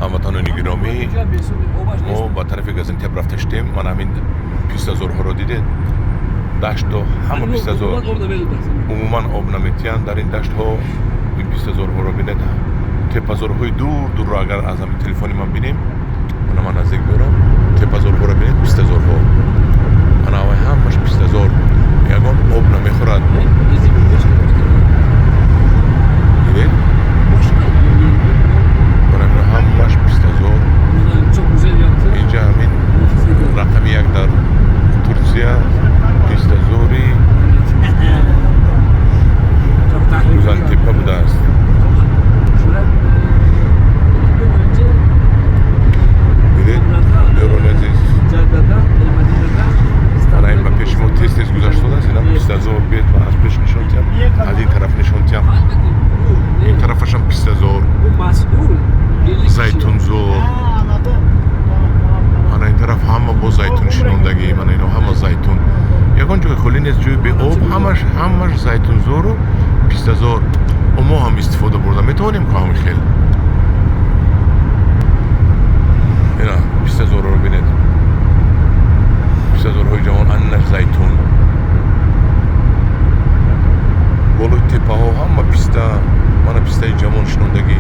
Ҳамватанони гиромӣ, мо ба тарафи Газинтеп рафта шудем. Ман ҳамин пистазорҳоро дидед, даштто ҳама пистазор, умуман об наметиҳанд дар ин даштҳо. Ин пистазорҳоро бинед, теппазорҳои дур дурро агар аз ҳамин телефони ман бинем, мана ман наздик дорам, теппазорҳоро бинед, пистазорҳо, ана авай ҳамаш пистазор, ягон об намехӯрад. Дидед, ҳамаш пистазор. Инҷа ҳамин рақами як дар Турсия пистазори Гузалтепа будааст. Дидед, ёрони азиз, ана ин ба пеши мо тез тез гузашт шудааст. Инам пистазор, биед ба аз пеш нишон диҳам, аз ин тараф нишон диҳам, ин тарафашам пистазор, зайтунзор. Ана ин тараф ҳама бо зайтун шинондагӣ, мана ино ҳама зайтун, ягон ҷои холӣ нест, ҷои беоб, ҳамаш ҳамаш зайтунзору пистазор. Мо ҳам истифода бурда метавонем ку ҳамин хел. Ина пистазорро бинед, пистазорҳои ҷавон, аннаш зайтун, болои теппаҳо ҳама писта, мана пистаи ҷавон шинондагӣ.